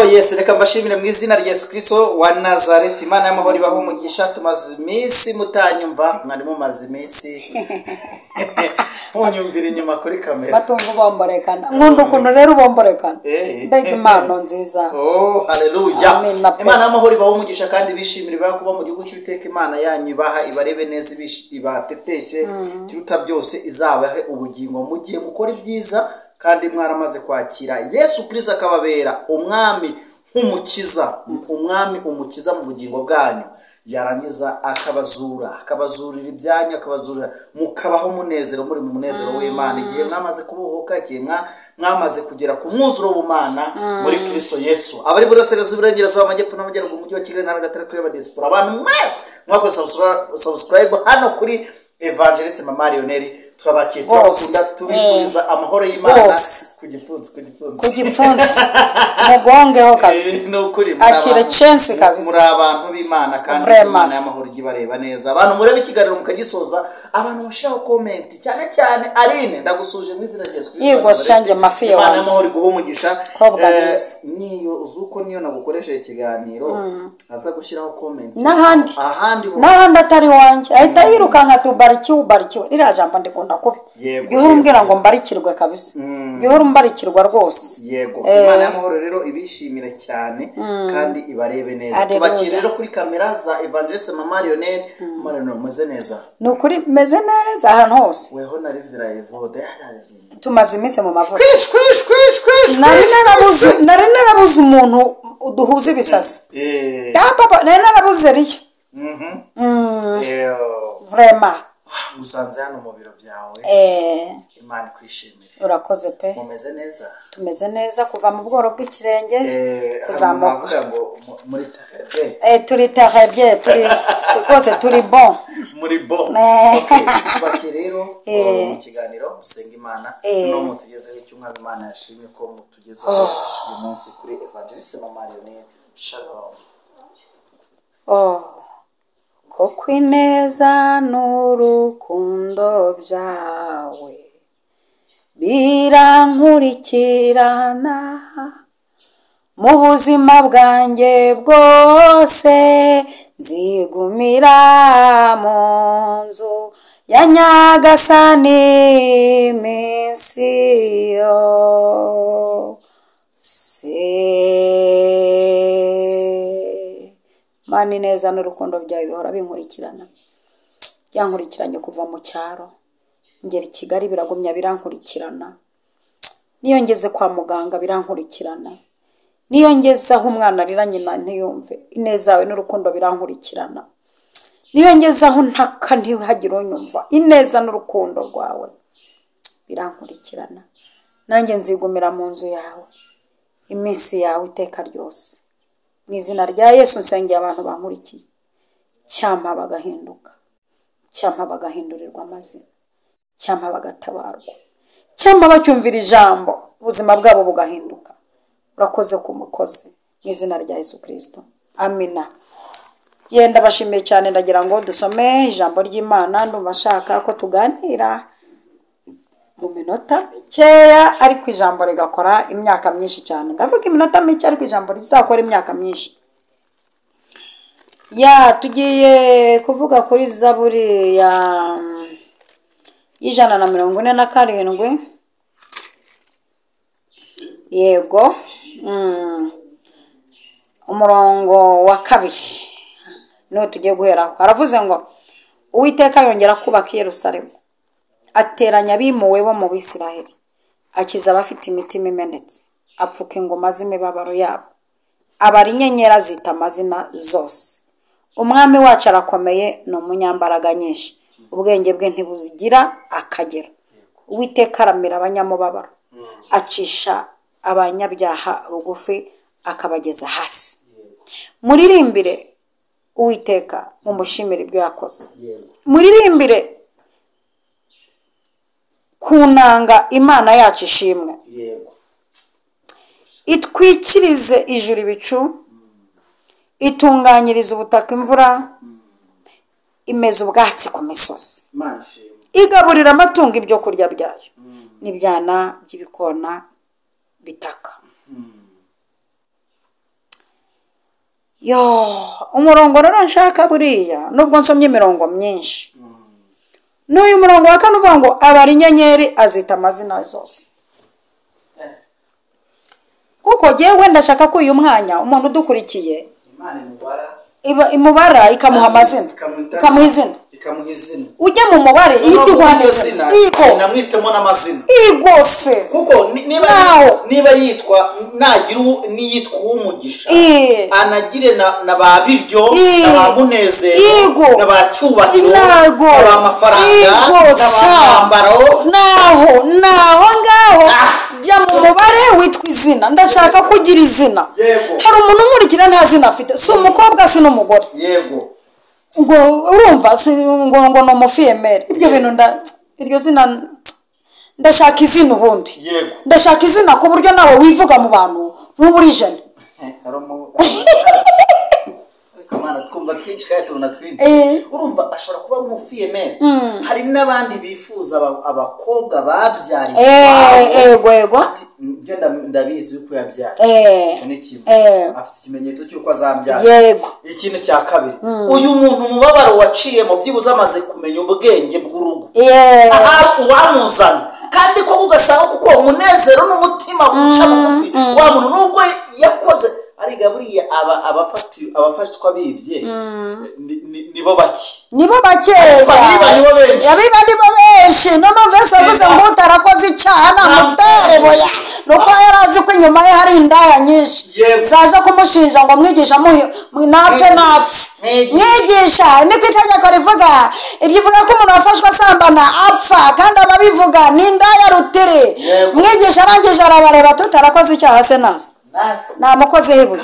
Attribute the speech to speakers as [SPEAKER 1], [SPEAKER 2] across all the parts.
[SPEAKER 1] Oh yes, reka mbashimire mu izina rya Yesu Kristo wa Nazareti. Imana y'amahoro ibaho umugisha. Tumaze iminsi mutanyumva, mwari mumaze iminsi munyumvira inyuma kuri kamera.
[SPEAKER 2] Batumva ubomborekana. Nkunda ukuntu rero ubomborekana.
[SPEAKER 1] Eh.
[SPEAKER 2] Mbega impano nziza.
[SPEAKER 1] Oh, haleluya.
[SPEAKER 2] Amen na pe.
[SPEAKER 1] Imana y'amahoro ibaho umugisha kandi bishimire ibaha kuba mu gihugu cy'Uwiteka. Imana yanyu ibaha, ibarebe neza, ibateteshe, kiruta byose izabahe ubugingo mu gihe mukora ibyiza kandi mwaramaze kwakira Yesu Kristo akababera umwami nk'umukiza, umwami umukiza mu bugingo bwanyu, yarangiza akabazura, akabazurira ibyanyu, akabazurira mukabaho umunezero, muri mu munezero w'Imana igihe mwamaze kubohoka, igihe mwamaze kugera ku mwuzuro w'Ubumana muri Kristo Yesu. Abari burasirazuba, iburengerazuba, amajyepfo n'amajyaruguru, umujyi wa Kigali, intara gatandatu y'abadiaspora, abantu mwese mwakoze subscribe hano kuri Evangeliste Mama Lionel, turabakiye,
[SPEAKER 2] Bose.
[SPEAKER 1] turabakunda, tubifuriza amahoro y'Imana.
[SPEAKER 2] Bose.
[SPEAKER 1] Ku gipfunsi, ku gipfunsi.
[SPEAKER 2] Ku gipfunsi mugongeho kabisa.
[SPEAKER 1] Ni ukuri muri
[SPEAKER 2] Akira chance kabisa.
[SPEAKER 1] Muri abantu b'Imana kandi
[SPEAKER 2] Vraiment.
[SPEAKER 1] Imana y'amahoro ijya ibareba neza. Abantu mureba ikiganiro mukagisoza, abantu mushyiraho comment, cyane cyane Aline, ndagusuje mu izina rya Yesu Kristo.
[SPEAKER 2] Yego, shange mafi
[SPEAKER 1] Imana
[SPEAKER 2] wanjye.
[SPEAKER 1] y'amahoro iguhe umugisha.
[SPEAKER 2] Kobwa mwiza.
[SPEAKER 1] Niyo uzi uko niyo nagukoresheje ikiganiro aza gushyiraho comment
[SPEAKER 2] N'ahandi.
[SPEAKER 1] Ahandi hose.
[SPEAKER 2] N'ahandi atari wanjye ahita yirukanka ati: "Ubarikiwe, ubarikiwe." Ririya jambo ndikunda kubi.
[SPEAKER 1] Yego,
[SPEAKER 2] Jya uhora umbwira ngo mbarikirwe kabisa, jya uhora umbarikirwa rwose.
[SPEAKER 1] Yego, Imana y'amahoro rero ibishimire cyane kandi ibarebe neza.
[SPEAKER 2] Haleluya.
[SPEAKER 1] Tubakire rero kuri kamera za Evangeliste Mama Lionel. Mama Lionel, umeze neza?
[SPEAKER 2] Ni ukuri meze neza ahantu hose.
[SPEAKER 1] Weho na Rivera Evode.
[SPEAKER 2] Tumaze iminsi mu mavuta.
[SPEAKER 1] Kwish kwish kwish kwish.
[SPEAKER 2] Nari narabuze umuntu duhuza ibisasi. Ya papa, nari narabuze riyo. Vraiment.
[SPEAKER 1] Ngusanze hano mu biro byawe. Imana ikwishimire.
[SPEAKER 2] Urakoze pe.
[SPEAKER 1] Mumeze neza?
[SPEAKER 2] Tumeze neza kuva mu bworo bw'ikirenge kuzamuka.
[SPEAKER 1] Navuga ngo muri terebe.
[SPEAKER 2] Turi très turi rwose, turi bon.
[SPEAKER 1] Muri bo. Okay, tubake rero mu kiganiro musenga Imana no mutugezeho icyo Umwami Imana yashimye ko mutugezeho uyu munsi kuri Evangeliste Mama Lionel. Shalom.
[SPEAKER 2] Oh, koko ineza n'urukundo byawe birankurikirana mu buzima bwanjye bwose, nzigumira mu nzu ya Nyagasani iminsi yose. Mana, ineza n'urukundo byawe bihora binkurikirana. Byankurikiranye kuva mu cyaro ngera i Kigali, biragumya birankurikirana. Niyo ngeze kwa muganga birankurikirana, niyo ngeze aho umwana arira nyina ntiyumve, ineza yawe n'urukundo birankurikirana. Niyo ngeze aho ntaka ntihagire unyumva, ineza n'urukundo rwawe birankurikirana. Nanjye nzigumira mu nzu yawe iminsi yawe iteka ryose. Mu izina rya Yesu nsengeye abantu bankurikiye, cyampa bagahinduka, cyampa bagahindurirwa amazina, cyampa bagatabarwa, cyampa bacyumvira ijambo ubuzima bwabo bugahinduka. Urakoze ku mukozi, mu izina rya Yesu Kirisito, amina. Yenda bashimiye cyane. Ndagira ngo dusome ijambo ry'Imana. Ndumva nshaka ko tuganira mu minota mikeya ariko ijambo rigakora imyaka myinshi cyane. Ndavuga iminota mike ariko ijambo rizakora imyaka myinshi. Ya, tugiye kuvuga kuri Zaburi ya y'147. Yego, umurongo wa kabiri niwo tugiye guheraho. Haravuze ngo: "Uwiteka yongera kubaka i Yerusalemu, ateranya abimuwe bo mu Bisiraheli, akiza abafite imitima imenetse, apfuka ingoma z'imibabaro yabo, abara inyenyeri azita amazina zose. Umwami wacu arakomeye, ni umunyambaraga nyinshi, ubwenge bwe ntibuzigira akagero. Uwiteka aramira abanyamubabaro, acisha abanyabyaha bugufi akabageza hasi. Muririmbire Uwiteka, mumushimire ibyo yakoze. Muririmbire ku nanga Imana yacu ishimwe. Itwikirize ijuru ibicu, itunganyiriza ubutaka imvura, imeza ubwatsi ku misozi.
[SPEAKER 1] Imana ishimwe.
[SPEAKER 2] Igaburira amatungo ibyo kurya byayo, n'ibyana by'ibikona bitaka." Yo, umurongo rero nshaka buriya nubwo nsomye imirongo myinshi, n'uyu murongo wa kane uvuga ngo abara inyenyeri azita amazina zose. Kuko jyewe ndashaka ko uyu mwanya umuntu udukurikiye
[SPEAKER 1] Imana imubara,
[SPEAKER 2] imubara ikamuha amazina, ikamuha izina,
[SPEAKER 1] ikamuha izina.
[SPEAKER 2] Ujya mu mubare ihita iguha n'izina. Yego.
[SPEAKER 1] Namwitemo n'amazina.
[SPEAKER 2] Igose.
[SPEAKER 1] Kuko niba niba yitwa nagira niyitwa uwumugisha, anagire na ba biryo, na ba Munezero, na ba Cyubahiro, na ba mafaranga, na ba mwambaro.
[SPEAKER 2] Naho ngaho jya mu mubare witwa izina. Ndashaka kugira izina. Hari umuntu unkurikira nta zina afite, si umukobwa si n'umugore.
[SPEAKER 1] Yego.
[SPEAKER 2] Ngo urumva ngo ni umufiyemeri. Ibyo bintu iryo zina ndashaka izina ubundi.
[SPEAKER 1] Yego.
[SPEAKER 2] Ndashaka izina ku buryo nawe wivuga mu bantu ntuburi jene.
[SPEAKER 1] Kamana twumva twinshi kandi tubona twinshi. Urumva ashobora kuba ari umufiyemeri. Hari n'abandi bifuza abakobwa babyariye.
[SPEAKER 2] Yego yego.
[SPEAKER 1] Ibyo ndabizi uko yabyaye. Icyo ni kimwe. Afite ikimenyetso cy'uko azabyara.
[SPEAKER 2] Yego.
[SPEAKER 1] Ikintu cya kabiri, uyu muntu umubabaro waciyemo byibuze amaze kumenya ubwenge bw'urugo. Aha uwamuzana kandi ko ugasanga kuko umunezero n'umutima uca bugufi wa muntu nubwo yakoze ariga buriya abafatwa bibye nibo bake,
[SPEAKER 2] nibo bakeya, abiba nibo benshi. None mbese wavuze ngo utarakoze icyaha namutere boya, nuko yari azi ko inyuma ye hari indaya nyinshi zaje kumushinja ngo mwigisha napfe napfe. Mwigisha niko itegeko rivuga, rivuga ko umuntu wafashwe asambana apfa, kandi ababivuga ni indaya rutiri. Mwigisha arangije arabareba, tutarakoze icyaha se nasi nta mukozi hebuye.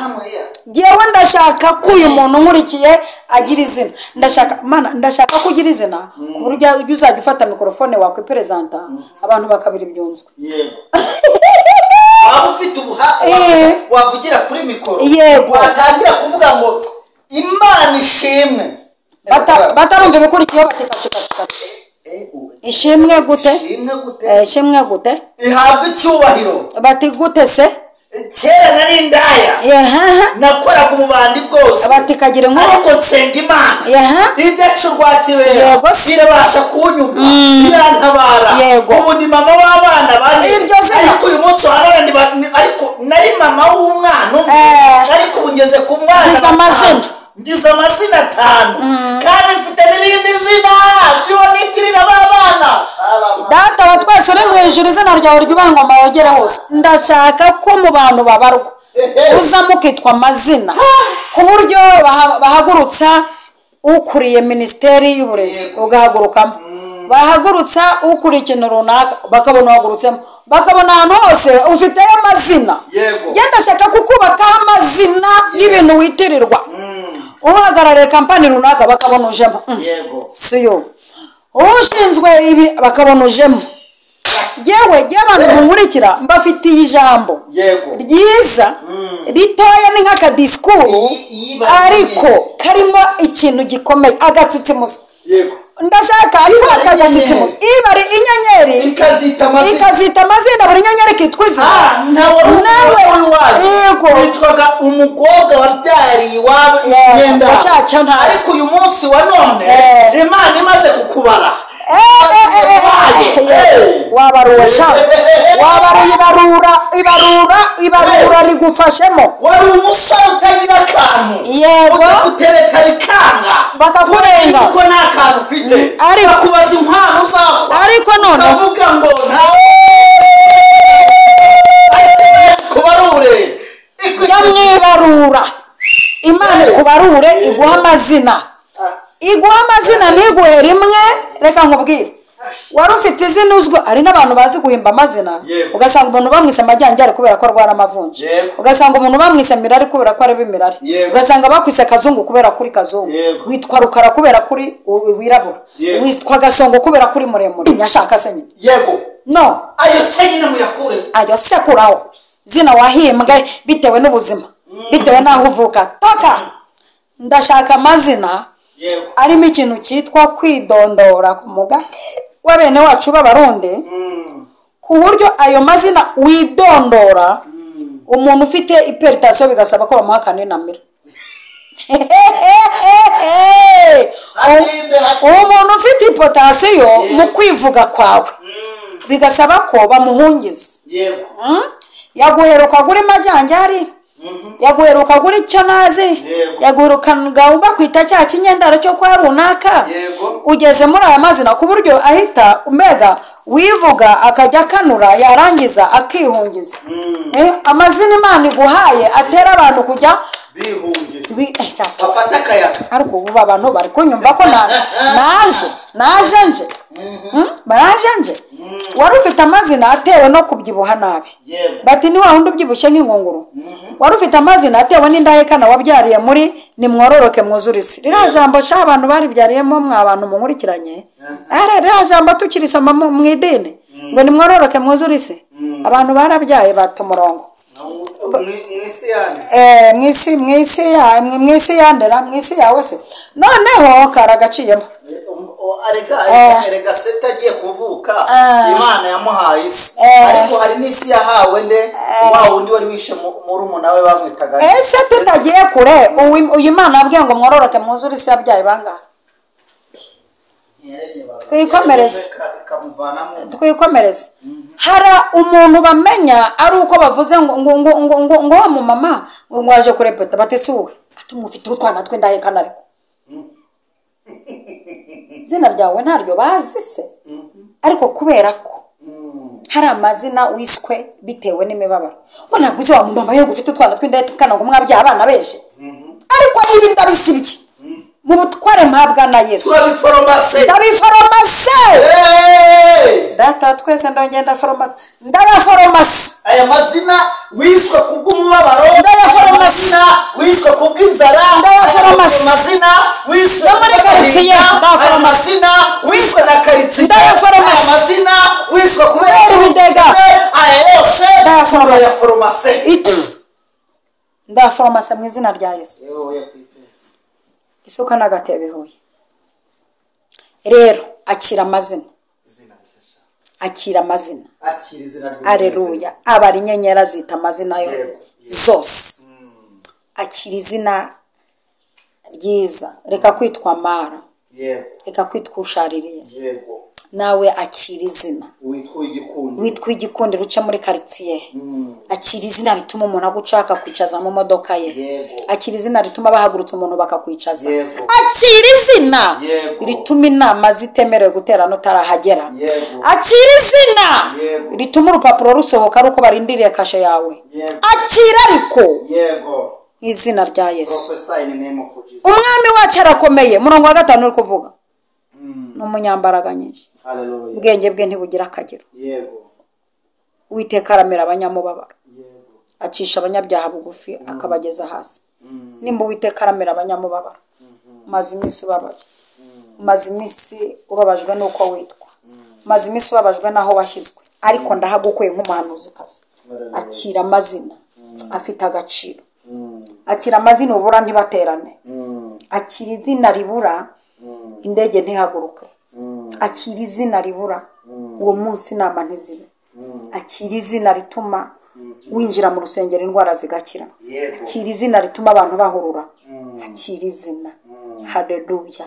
[SPEAKER 2] Jyewe ndashaka ko uyu muntu nkurikiye agira izina. Ndashaka mana, ndashaka ko ugira izina ku buryo uzajya ufata mikorofone wakwiperezanta abantu bakabira ibyunzwe.
[SPEAKER 1] Yego. Waba ufite ubuhanga wavugira kuri mikoro.
[SPEAKER 2] Yego.
[SPEAKER 1] Watangira kuvuga ngo Imana ishimwe.
[SPEAKER 2] Batarumva ibikurikiyeho bati kacika. Ishimwe gute?
[SPEAKER 1] Ishimwe gute?
[SPEAKER 2] Ishimwe gute?
[SPEAKER 1] Ihabwe icyubahiro.
[SPEAKER 2] Bati gute se?
[SPEAKER 1] Kera nari indaya, nakoraga ububandi bwose,
[SPEAKER 2] bati kagira inkuru,
[SPEAKER 1] ariko nsenga Imana idaca urwa kibera, irabasha kunyumva, irantabara. Ubu ndi mama w'abana bane, ariko uyu munsi wa none ariko nari mama w'umwana umwe, ariko ubu ngeze ku mwana, ngize amazina 5, kandi mfite n'irindi zina ry'uwo b'abana.
[SPEAKER 2] Data wa twese uri mu ijuru, izina ryawe ryubahwe ngoma yogere hose. Ndashaka ko mu bantu babarwa uza mukitwa amazina ku buryo bahagurutsa ukuriye minisiteri y'uburezi ugahagurukamo, bahagurutsa ukuriye ikintu runaka bakabona uhagurutsemo, bakabona ahantu hose ufiteyo amazina. Njye ndashaka kukubakaho amazina y'ibintu witirirwa. Uhagarariye kampani runaka bakabona ujemo. Si yo. Ushinzwe ibi bakabona ujemo. Yewe abantu munkurikira mbafitiye ijambo ryiza ritoya, ni nk'akadisikuru ariko karimo ikintu gikomeye, agatsitsimuzo. Ndashaka kubaka agatsitsimuzo. Ibari inyenyeri ikazita amazina, buri nyenyeri ikitwa izina.
[SPEAKER 1] Nawe witwaga umukobwa wabyariye iwabo imyenda, ariko uyu munsi wa none Imana imaze kukubara
[SPEAKER 2] wabaruwe sha, wabaruye ibarura rigufashemo.
[SPEAKER 1] Wari umusore utagira akantu,
[SPEAKER 2] yego,
[SPEAKER 1] utereta bikanga
[SPEAKER 2] bakakurenga
[SPEAKER 1] kuko nta kantu ufite, bakubaza inkwano uzakwa,
[SPEAKER 2] ariko none
[SPEAKER 1] ukavuga ngo nta kubarure
[SPEAKER 2] yamwibarura. Imana ikubarure iguha amazina, iguha amazina ntiguhe rimwe. Reka nkubwire, wari ufite izina uzwi, hari n'abantu bazi guhimba amazina, ugasanga umuntu bamwise amajyanjyari kubera ko arwara amavunja, ugasanga umuntu bamwise mirari kubera ko areba imirari, ugasanga bakwise kazungu kubera kuri kazungu, witwa rukara kubera kuri wirabura, witwa gasongo kubera kuri muremure. Nyashaka se nyine.
[SPEAKER 1] Yego.
[SPEAKER 2] No,
[SPEAKER 1] ayo se nyine muyakure,
[SPEAKER 2] ayo se kuraho zina wahimbwe bitewe n'ubuzima, bitewe n'aho uvuka. Toka. Ndashaka amazina arimo ikintu cyitwa kwidondora ku mugani wa bene wacu b'Abarundi, ku buryo ayo mazina widondora umuntu ufite iperitasiyo bigasaba ko bamuha kaninamira. Umuntu ufite ipotasiyo mu kwivuga kwawe bigasaba ko bamuhungiza.
[SPEAKER 1] Yego.
[SPEAKER 2] Yaguheruka guri majyanjari, yaguheruka guri icyo nazi, yaguheruka bakwita cya kinyendaro cyo kwa runaka. Ugeze muri aya mazina ku buryo ahita umega wivuga akajya akanura, yarangiza akihungiza. Amazina Imana iguhaye atera abantu kujya
[SPEAKER 1] bihungiza, bafata akayaga.
[SPEAKER 2] Ariko ubu abantu bari kunyumva ko naje nje baraje nje. Wari ufite amazina atewe no kubyibuha nabi, bati ni wa wundi ubyibushye nk'inkunguru. Wari ufite amazina atewe n'indahekana wabyariye muri nimwororoke mwuzure isi. Ririya jambo sha abantu baribyariyemo mwa bantu munkurikiranye, ririya jambo tukirisoma mu idini ngo nimwororoke mwuzure isi, abantu barabyaye bata umurongo. Mwisi yandera, mwisi yawe se. Noneho karagaciyemo.
[SPEAKER 1] Erega Seti agiye kuvuka, Imana yamuhaye isi, ariko hari n'isi yahawe nde wa wundi wari wishe murumuna we bamwitaga.
[SPEAKER 2] Ese tutagiye kure, uyu Imana yabwiye ngo mwororoke mwuzure isi, yabyaye bangahe? Twikomereze. Twikomereze. Hari umuntu bamenya ari uko bavuze ngo ngo ngo ngo ngo ngo wa mumama ngo waje kurepeta, batesuwe ati mufite utwana tw'indahekana, ariko izina ryawe ntaryo bazi se. Ariko kubera ko hari amazina wiswe bitewe n'imibabaro, ngo ntabwo uzi wa mumama yo ufite utwana tw'indahekana ngo mwabyaye abana benshi, ariko ibi ndabisibye mu butware mpabwa na Yesu.
[SPEAKER 1] Turabiforomase.
[SPEAKER 2] Ndabiforomase. Data twese ndongenda foromase. Ndayaforomase.
[SPEAKER 1] Aya mazina wiswe kubw'umubabaro,
[SPEAKER 2] ndayaforomase.
[SPEAKER 1] Wiswe kubw'inzara,
[SPEAKER 2] ndayaforomase.
[SPEAKER 1] Mazina wiswe
[SPEAKER 2] muri karitsiye,
[SPEAKER 1] ndayaforomase. Mazina wiswe na karitsiye,
[SPEAKER 2] ndayaforomase.
[SPEAKER 1] Mazina wiswe kubera
[SPEAKER 2] ibidega,
[SPEAKER 1] aya yose
[SPEAKER 2] ndayaforomase. Ndayaforomase mu izina rya Yesu. Isuka n'agatebe ihuye. Rero akira amazina, akira amazina, aleluya. Abari inyenyeri azita amazina yo zose. Akira izina ryiza, reka kwitwa Mara, reka kwitwa ushaririye. Nawe akira izina witwa igikundiro, uca muri karitsiye. Akira izina rituma umuntu agucaka akakwicaza mu modoka ye. Akira izina rituma bahagurutsa umuntu bakakwicaza. Akira izina rituma inama zitemerewe guterana utarahagera. Akira izina rituma urupapuro rusohoka ari uko barindiriye kashe yawe. Akira ariko izina rya Yesu. Umwami wacu arakomeye. Murongo wa 5 uri kuvuga ni umunyambaraga nyinshi, ubwenge bwe ntibugira akagero. Uwiteka aramira abanyamubabaro, acisha abanyabyaha bugufi akabageza hasi. Nimba Uwiteka aramira abanyamubabaro, umaze iminsi ubabaye, umaze iminsi ubabajwe n'uko witwa, umaze iminsi ubabajwe n'aho washyizwe, ariko ndahagukuye nk'umuhanuzikazi. Akira amazina afite agaciro, akira amazina ubura ntibaterane, akira izina ribura indege ntihaguruke, akira izina ribura uwo munsi inama ntizibe, akira izina rituma winjira mu rusengero indwara zigakira, akira izina rituma abantu bahurura, akira izina. Haleluya.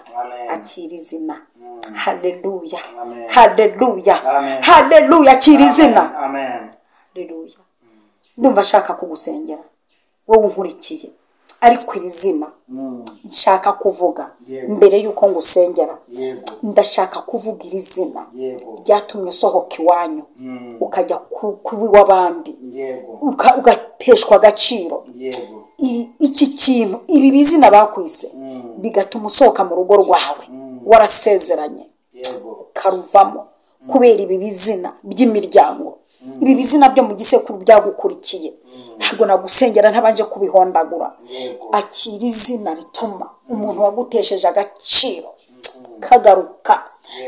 [SPEAKER 2] Akira izina. Haleluya. Haleluya. Haleluya. Akira izina. Haleluya. Ndumva ashaka kugusengera wowe unkurikiye, ariko iri zina nshaka kuvuga mbere yuko ngusengera, ndashaka kuvuga iri zina ryatumye usohoka iwanyu ukajya kuba iw'abandi, ugateshwa agaciro. Iki kintu, ibi bizina bakwise bigatuma usohoka mu rugo rwawe warasezeranye ukaruvamo kubera ibi bizina by'imiryango, ibi bizina byo mu gisekuru byagukurikiye. Ntabwo nagusengera ntabanje kubihondagura. Akira izina rituma umuntu wagutesheje agaciro kagaruka.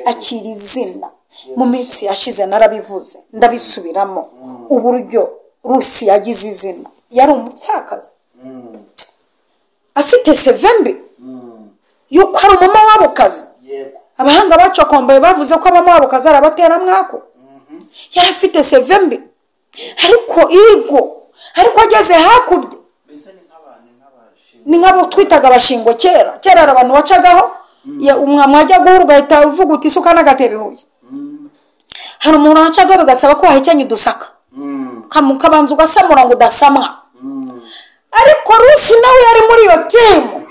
[SPEAKER 2] Akira izina. Mu minsi yashize narabivuze ndabisubiramo, uburyo Rusi yagize izina. Yari umupfakazi afite sevembi yuko ari umumowabukazi. Abahanga bacokomboye bavuze ko abamowabukazi ari abateramwako. Yari afite sevembi, ariko igo, ariko ageze hakurya
[SPEAKER 1] mbese ni nk'abantu nk'abashinwa.
[SPEAKER 2] Ni nk'abo twitaga abashingo kera. Kera hari abantu wacagaho, mwajya guhura ugahita uvuga uti isuka n'agatebo ihuye. Hari umuntu wacagaho bigasaba ko wahekenya udusaka, ukabanza ugasamura ngo udasamwa. Ariko Rusi nawe yari muri iyo timu,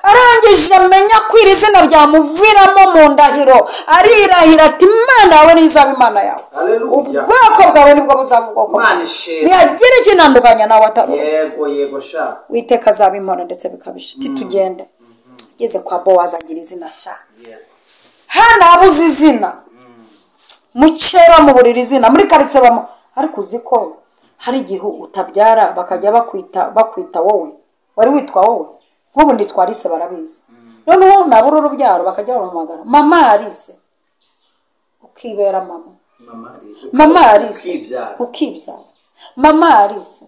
[SPEAKER 2] arangije amenya ko iri zina ryamuviramo mu ndahiro, arirahira ati Imana yawe niyo izaba Imana yawe, ubwoko bwawe nibwo buzaba ubwoko bwawe, ntiyagira ikinandukanya nawe atari.
[SPEAKER 1] Yego yego sha,
[SPEAKER 2] Uwiteka azaba impano ndetse bikabije. Titugende ageze kwa Bowazi agira izina sha. Hano abuze izina, mukera muburira izina muri karitsiye bamo. Ariko uzi ko hari igihe utabyara bakajya bakwita wowe wari witwa wowe. Nk'ubu nitwa Alice barabizi, noneho nabura urubyaro bakajya bamuhamagara mama Alice, ukibera mama mama Alice, ukibyara mama Alice,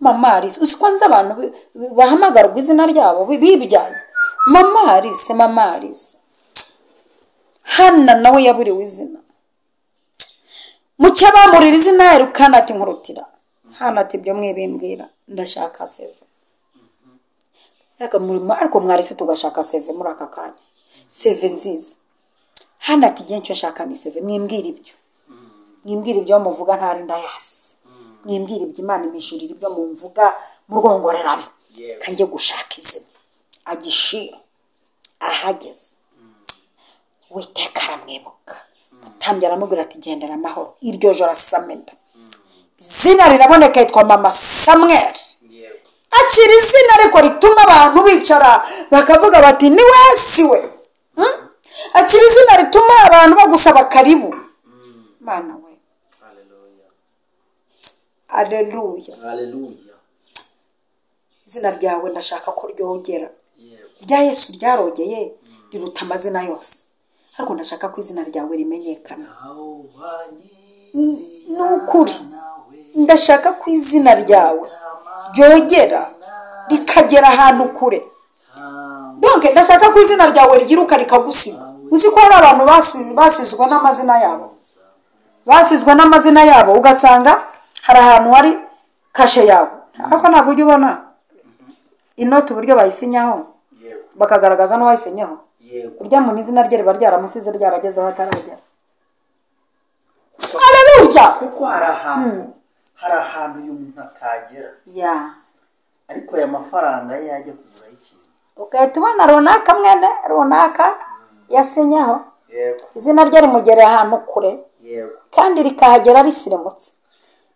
[SPEAKER 2] mama Alice. Uzi ko nzi abantu bahamagarwa izina ryabo bibyaye mama Alice, mama Alice. Hana nawe yaburiwe izina, muke bamurira izina Elukana ati nkurutira. Hana ati ibyo mwibimbwira, ndashaka seve. Ariko mwarese tugashaka seve muri aka kanya, seve nziza. Hana ati igihe ncyo nshaka ni seve, mwimbwira ibyo, mwimbwira ibyo muvuga ntari ndayasi, mwimbwira ibyo Imana imishurira ibyo mumvuga murwongorerano, kanjye gushaka izina. Agishira ahageze, Uwiteka aramwibuka, mutambyi aramubwira ati gendera amahoro. Iryo joro asamenda, izina riraboneka, yitwa mama Samweli. Akira izina ariko rituma abantu bicara bakavuga bati ni we si we. Akira izina rituma abantu bagusaba karibu. Mana we, haleluya,
[SPEAKER 1] haleluya.
[SPEAKER 2] Izina ryawe ndashaka ko ryogera. Rya Yesu ryarogeye riruta amazina yose, ariko ndashaka ko izina ryawe rimenyekana. Ni ukuri ndashaka ko izina ryawe ryogera rikagera ahantu kure. Donc ndashaka ko izina ryawe ryiruka rikagusiga. Uzi ko hari abantu basizwe n'amazina yabo, basizwe n'amazina yabo, ugasanga hari ahantu hari kashe yawe, ariko ntabwo ujya ubona inoti uburyo bayisinyaho bakagaragaza n'uwayisinyaho. Urya muntu izina rye riba ryaramusize ryarageze aho ataragera. Haleluya!
[SPEAKER 1] Kuko hari ahantu uyu muntu atagera, ariko aya mafaranga ye yajya kugura ikintu,
[SPEAKER 2] ugahita ubona runaka mwene runaka yasinyaho, izina rye rimugerera ahantu kure, kandi rikahagera risirimutse.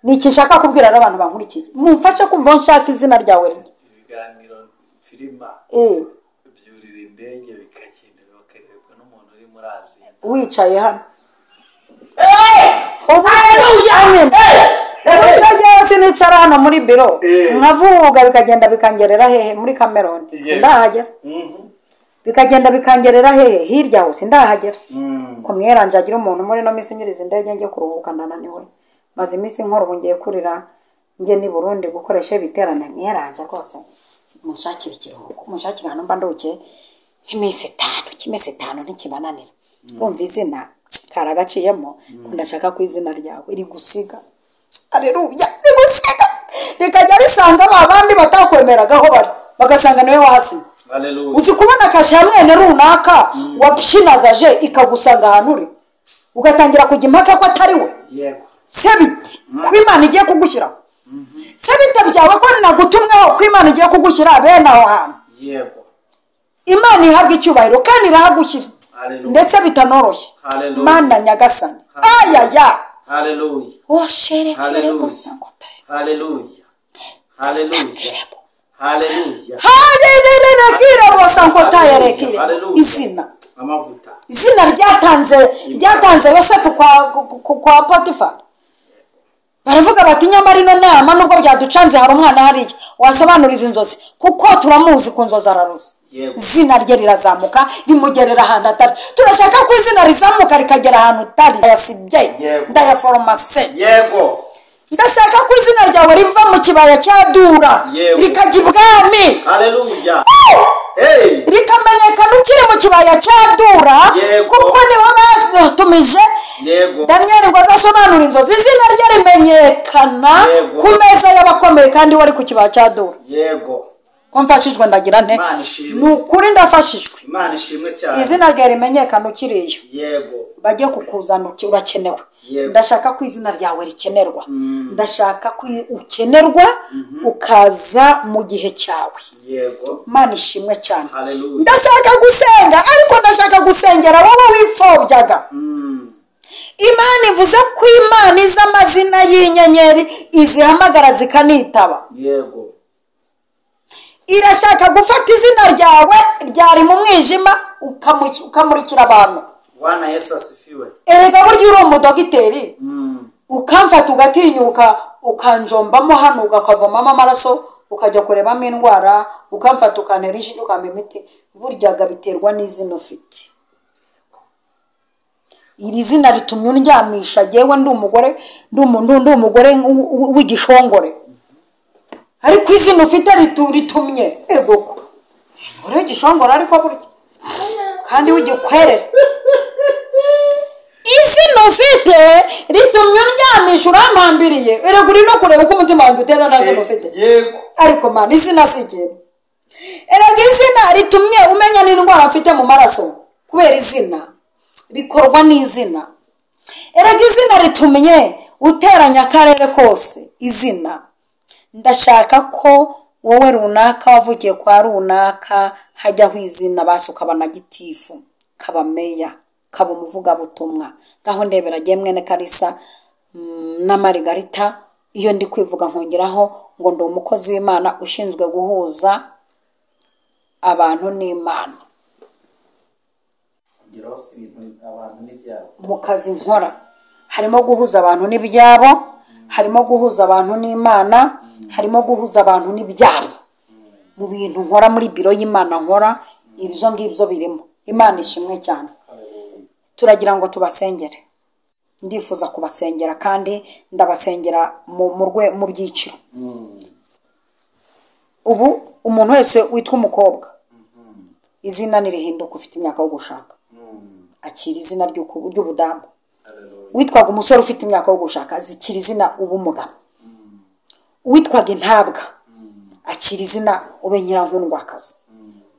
[SPEAKER 2] Ni iki nshaka kubwira abantu bankurikiye, mumfashe kumva nshaka izina ryawe rijye.
[SPEAKER 3] Ibiganiro filima byurira indege bikagenda bakarebwa n'umuntu uri muri Aziya
[SPEAKER 2] wicaye hano. Haleluya! Sinicara hano muri biro nkavuga bikagenda bikangerera hehe muri Cameroon, sindahagera. Bikagenda bikangerera hehe hirya aho, sindahagera. Ko mweranje agira umuntu muri no minsi nyuriza indege njye kuruhuka ndananiwe, maze iminsi nkora ubu ngiye kurira njye ni Burundi gukoresha ibiterane. Mweranje rwose munshakire ikiruhuko, munshakire ahantu mba nduke nk'iminsi itanu, cy'iminsi itanu ntikibananira. Urumva izina karagaciyemo, ndashaka ko izina ryawe rigusiga. Haleluya, rigusiga rikajya risanga ba bandi batakwemeragaho bari, bagasanga niwe wahasiga. Uzi kubona kashe ya mwene runaka wapyinagaje ikagusanga ahantu uri, ugatangira kujya impaka ko atari we. Sebiti ko Imana igiye kugushyira, sebite byawe ko nagutumweho ko Imana igiye kugushyira bene aho hantu. Imana ihabwa icyubahiro kandi irahagushyira ndetse bitanoroshye. Mana nyagasani, ayaya,
[SPEAKER 1] haleluya, haleluya, haleluya, haleluya,
[SPEAKER 2] haleluya. Izina,
[SPEAKER 1] amavuta,
[SPEAKER 2] izina ryatanze Yosefu kwa Potifa. Baravuga bati nyamara ino nama nubwo byaducanze hari umwana hariya wasobanuriza inzozi, kuko turamuzi ku nzozi araruzi. Izina rye rirazamuka rimugerera ahantu atari. Turashaka ko izina rizamuka rikagera ahantu utari. Ndayasibye, ndayaforomase.
[SPEAKER 1] Yego.
[SPEAKER 2] Ndashaka ko izina ryawe riva mu kibaya cya Dura rikajya ibwami.
[SPEAKER 1] Haleluya.
[SPEAKER 2] Rikamenyekana ukiri mu kibaya cya Dura, kuko niho batumije Daniel ngo azasobanura inzozi. Izina rye rimenyekana ku meza y'abakomeye kandi wari ku kibaya cya Dura.
[SPEAKER 1] Yego.
[SPEAKER 2] Ko mfashijwe ndagira nte?
[SPEAKER 1] Imana ishimwe.
[SPEAKER 2] Ni ukuri ndafashijwe.
[SPEAKER 1] Imana ishimwe cyane.
[SPEAKER 2] Izina ryawe rimenyekana ukiriyo.
[SPEAKER 1] Yego.
[SPEAKER 2] Bajye kukuzana urakenewe.
[SPEAKER 1] Yego.
[SPEAKER 2] Ndashaka ko izina ryawe rikenerwa. Ndashaka ko ukenerwa ukaza mu gihe cyawe.
[SPEAKER 1] Yego.
[SPEAKER 2] Imana ishimwe cyane.
[SPEAKER 1] Haleluya.
[SPEAKER 2] Ndashaka gusenga, ariko ndashaka gusengera wowe wipfobyaga. Imana ivuze ko Imana izi amazina y'inyenyeri, izihamagara zikanitaba.
[SPEAKER 1] Yego.
[SPEAKER 2] Irashaka gufata izina ryawe ryari mu mwijima ukamurikira abantu.
[SPEAKER 1] Bwana Yesu asifiwe.
[SPEAKER 2] Erega burya uri umudogiteri, ukamfata ugatinyuka ukanjombamo hano ugakavomamo amaraso ukajya kurebamo indwara, ukamfata ukantera inshinge ukampa imiti, buryaga biterwa n'izina ufite. Iri zina ritumye undyamisha jyewe ndi umugore, ndi umugore w'igishongore, ariko izina ufite ritumye ego umugore w'igishongore, ariko burya kandi w'igikwerere. Izina ufite ritumye undyamisha, urampambiriye. Erega uri no kureba uko umutima wanjye utera nta zina ufite.
[SPEAKER 1] Yego.
[SPEAKER 2] Ariko mana, izina si ikintu. Erega izina ritumye umenya n'indwara mfite mu maraso kubera izina, bikorwa n'izina. Erega izina ritumye uteranya akarere kose izina. Ndashaka ko wowe runaka wavugiye kwa runaka hajyaho izina, basi ukaba na gitifu, kaba meya, kaba umuvugabutumwa. Ngaho ndebera jye mwene Kalisa na Marigarita, iyo ndi kwivuga nkongeraho ngo ndi umukozi w'Imana ushinzwe guhuza abantu n'Imana.
[SPEAKER 1] Kugeraho si ibintu abantu n'ibyabo.
[SPEAKER 2] Mu kazi nkora harimo guhuza abantu n'ibyabo, harimo guhuza abantu n'Imana, harimo guhuza abantu n'ibyabo. Mu bintu nkora muri biro y'Imana nkora, ibyo ngibyo birimo. Imana ishimwe cyane. Turagira ngo tubasengere. Ndifuza kubasengera kandi ndabasengera mu byiciro. Ubu umuntu wese witwa umukobwa, izina nirihinduka ufite imyaka yo gushaka, akira izina ry'ubudamu. Witwaga umusore ufite imyaka yo gushaka, azikira izina uba umugabo. Witwaga intabwa, akira izina ube nyirankundwakazi.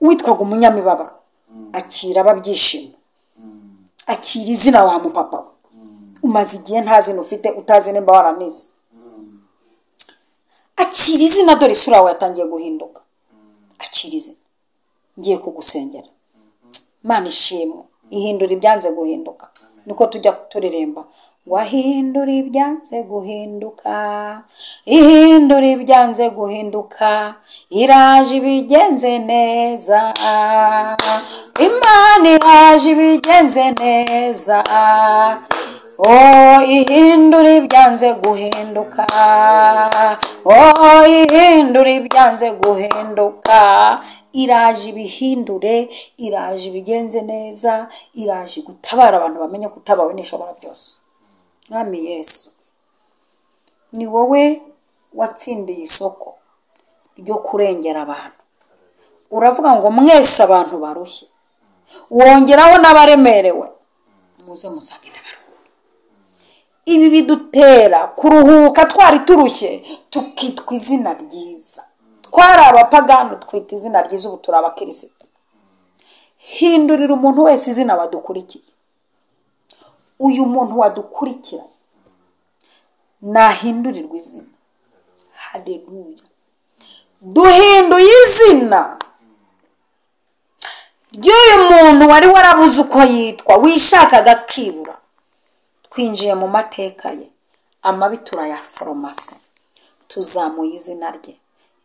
[SPEAKER 2] Witwaga umunyamibabaro, akira ababyishimo, akira izina wa mupapa. Umaze igihe nta zina ufite, utazi nimba waranize. Akira izina, dore isura yawe yatangiye guhinduka. Akira izina. Ngiye kugusengera. Imana ishimwe, ihindura ibyanze guhinduka. Niko tujya turirimba ngo ahindura ibyanze guhinduka, ihindura ibyanze guhinduka, iraje ibigenze neza, Imana iraje ibigenze neza. Oh, ihindura ibyanze guhinduka, oh, ihindura ibyanze guhinduka, iraje ibihindure, iraje ibigenze neza, iraje gutabara abantu bamenye ko utabawe n'ishobora byose. Mwami Yesu, ni wowe watsindiye isoko ryo kurengera abantu. Uravuga ngo mwese abantu barushye, wongeraho n'abaremerewe, muze musange n'abaruhuka. Ibi bidutera kuruhuka twari turushye, tukitwa izina ryiza. Twari abapagani twita izina ryiza, ubu turi abakirisitu. Hindurira umuntu wese izina wadukurikiye. Uyu muntu wadukurikira nahindurirwa izina. Haleluya. Duhinduye izina ry'uyu muntu wari warabuze uko yitwa, wishakaga akibura. Twinjiye mu mateka ye, amabi turayaforomase, tuzamuye izina rye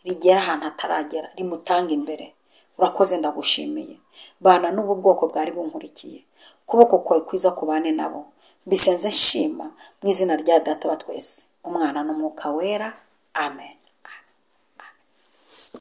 [SPEAKER 2] rigera ahantu ataragera, rimutanga imbere. Urakoze, ndagushimiye. Bana n'ubu bwoko bwari bunkurikiye, ukuboko kwawe kwiza kubane nabo. Mbisenze nshima mu izina rya Data wa twese, Umwana n'Umwuka Wera. Amen.